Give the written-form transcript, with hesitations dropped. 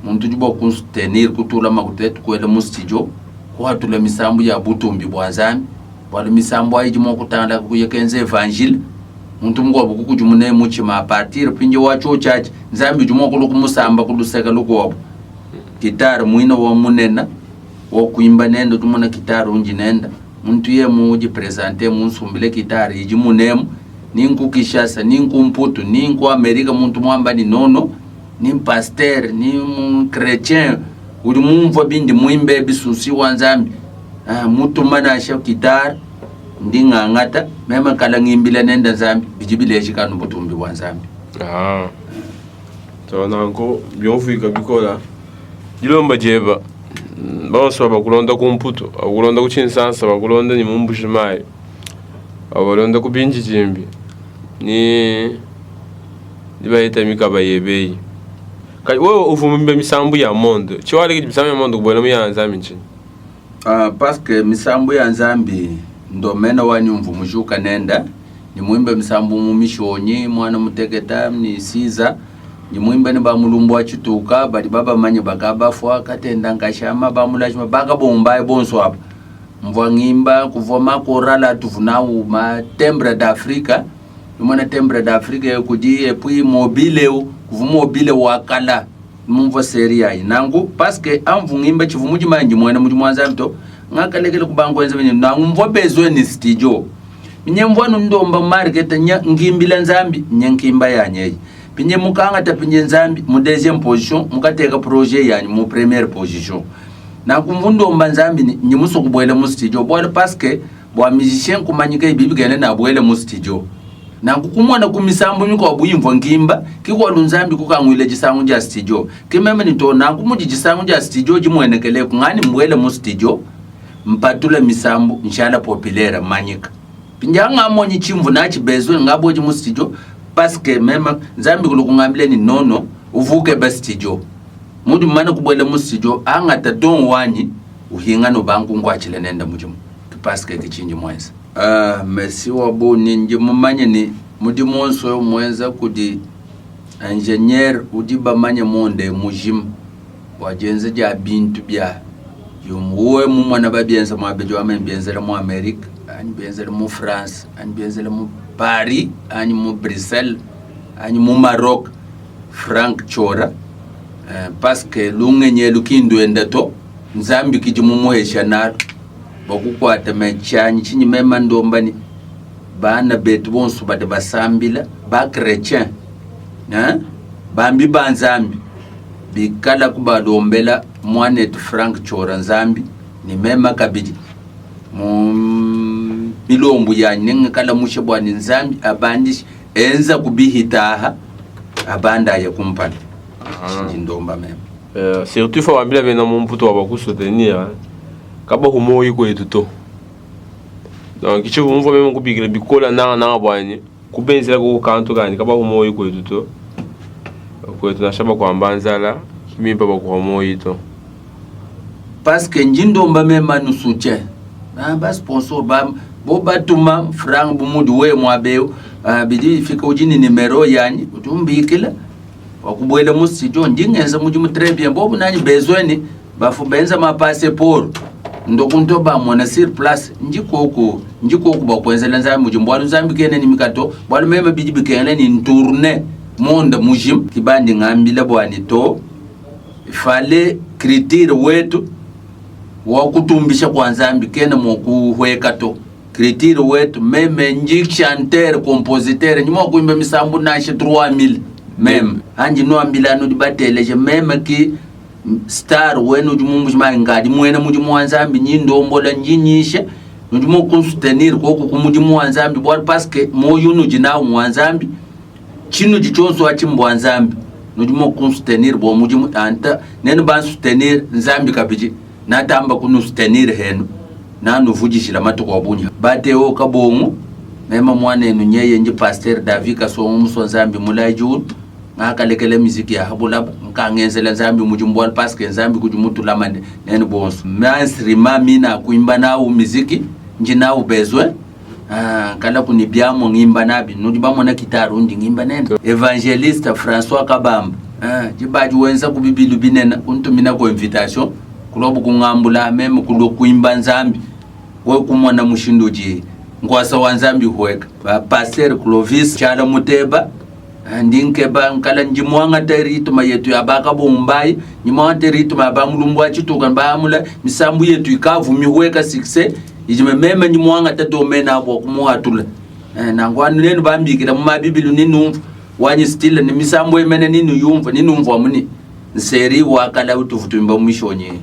Muntu udi bua kunsutenir, kutula makuta etu kuela mu studio, kuhatula misambu ya butumbi bua Nzambi, bualu misambu ayi idi mua kutangalaka kuya kenza evangile, muntu mukuabu kukudimunaye mutshima a partir mpindieu wa tshiotshi atshi, Nzambi udi mua kulua kumusamba ku luseke lukuabu. Guitare muine wa munene wa kuimba nende, udi umona guitare undi nende, muntu yeye mudipresente munsumbile guitare idi munemu, ni nku Kinshasa, ni nku Mputu, ni nku Amerika, muntu muamba ni nono. ni mpastere ni chretien udi mumvua bindi muimbe ebi susi wa Nzambi ah, mutuma nansha guitare ndi ngangata meme kala ngimbila nenda Nzambi bidi bileja kanu butumbi bua Nzambi. Ah. To nanku biumvuika bikola dilomba dieba bonso bakulonda ku Mputu bakulonda ku Tshinsansa bakulonda ni mu Mbuji-Mayi babalonda ku bindidimbi ni Dibayeta mikaba yebe eyi. Kadi wewe uvua muimbe misambu ya monde, tshiwalekedi misambu ya monde kubuela mu ya Nzambi ntshinyi? Uh, parce que misambu ya Nzambi ndomena wanyi mvua mujuka nenda ni muimbe misambu mu mishonyi mwana muteketa ni siza ni muimbe ni ba mulumbu wa tshituka badi babamanye bakabafua katenda nkashama ba mulajima bakabombaye bonso aba mvua ngimba kuvua makorala atuvua nawu ma timbre d'Afrique Numona timbre d'Afrique eyo kudi et puis mobile eu kuvu mobile wa kala mumvua serie ayi nanku parce que amvu ngimba tshivu mudimanye ndi muena mudimu wa Nzambi to ngakalekela kubanga kuenza bintu nanku mvua besoin ni studio nye mvua nundomba market nya ngimbila Nzambi nye nkimba yanyi eyi pinye mukangata pinye Nzambi mu deuxième position mukateka projet yanyi mu première position nanku mvu ndomba Nzambi ni nyi musua kubuela mu studio bualu parce que Bua musicien kumanyikaye bibi kena ne abuele mu studio. Nanku kumona ku misambu mikuabu imvua ngimba, ki kualu Nzambi kukanguila disangu dia studio. Ke meme ne too nanku mudi disangu dia studio dimuenekeleku, ngani mbuele mu studio, mpatula misambu, nshala populaire, mmanyika. Mpindiau ngamonyi tshimvua natshi besoin, ngabuedi mu studio parce que meme Nzambi kulu kungambila ne non non, uvua ukeba studio. Mudi mumane kubuela mu studio, angata don wanyi uhingane ubanga kunkuatshila nende mudimu. Paske ke tshindi muenza. Ah, merci wa bungi. Ndi mumanye ne mudimu wonso eu muenza kudi ingenieur udi bamanye monde mujima bua dienza dia bintu bia wewe mumona babienza muaba edi wamanya bienzela mu Amerique anyi bienzela mu France anyi bienzela mu Paris anyi mu Bruxelles anyi mu Maroc Frank Chora eh, paske lungenyi elu ki nduenda to Nzambi kidi mumuhesha nalu bua kukuata me tshianyi tshinyi mema ndomba ni bana betu bonso badi basambila ba chretien hein bambi ba Nzambi bikala kubalombela muanetu Frank Tshiora Nzambi ni mema kabidi mu milombu yanyi nengikala mushe bua ni Nzambi abandishe enza kubihitaha abandaye kumpala tshindi ndomba mema. Uh, surtout fa wambila bena mu Mputu wa bakusoutenir kabahu moyi kwetu to donc tshivu mvua meme kubikila bikola nanga nanga bwanyi kubenzela ku kantu kanyi kabahu moyi kwetu to kwetu nansha bakuamba nzala kimimpa bakuha moyi to parce que ndi ndomba mema nu soutien ah, ba sponsor ba bo batuma franc bu mudi wewe muaba eu ah, bidi bifika udi ne numero yanyi udi umbikila wakubuela mu studio ndi ngenza mudimu très bien bobu nanyi besoin ni bafu benza ma passeport ndokunto bamona sur place ndi koku ndi koku bua kuenzela nzambi mudimu bualu nzambi kena ni mikato bualu meme bidi bikengela ni ntourne monde mujima kibandi ngambila buani to fale critire wetu wa kutumbisha kua nzambi kena mua kuhueka to Critire wetu meme ndi chanteur compositeur ndi mua kuimba misambu nansha 3000 meme anji nuambila nudi bateleje meme ki star wenu udi mumbuji mayi ngadi muena mudimu wa Nzambi nyi ndombola nji nyisha nudi mua kunsutenir koku ku mudimu wa Nzambi bualu paske muoyo unudi nawu ngua Nzambi tshinudi tshionso atshi mbua Nzambi nudi mua kunsutenir bua mudimu anta nenu bansutenir Nzambi kabidi natamba kunusutenir henu nanuvudishila matuku a bungi. Ba Theo Kabongo, mema muanenu nyeye ndi Pasteur David Kasongo musua Nzambi mulayi diulu, ngakalekela miziki ya ha bulaba nkangenzela Nzambi mudimu bualu paske Nzambi kudi mutulama nenu bonso. Ma instrument mina kuimba nawu miziki ndi nawu besoin ah, nkalaku ni biamua ngimba nabi nudi bamona kitari undi ngimba nende. Evangeliste François Kabamba. Diba adi wenza ku bibilu binene, kuntumina ku invitation, kulwabu kungambula meme kulwa kuimba Nzambi. Wewe kumona mushindu udi nkuasa wa Nzambi hueka. Ba pasteur Clovis Tshiala Muteba, ndi nkeba nkala ndi muangata rythme yetu ya bakabumbayi, ndi muangata rythme ya bamulumbu wa tshituka, bamula misambu yetu ikavu mihueka succès, idi meme ndi muangata domaine abo kumuhatula. Nangu anu nenu bambikila mu mabibilu ni numva wanyi style ni misambu emene ni nuyumva ni numva muni nseri wakala utuvutumba mu mishonyi.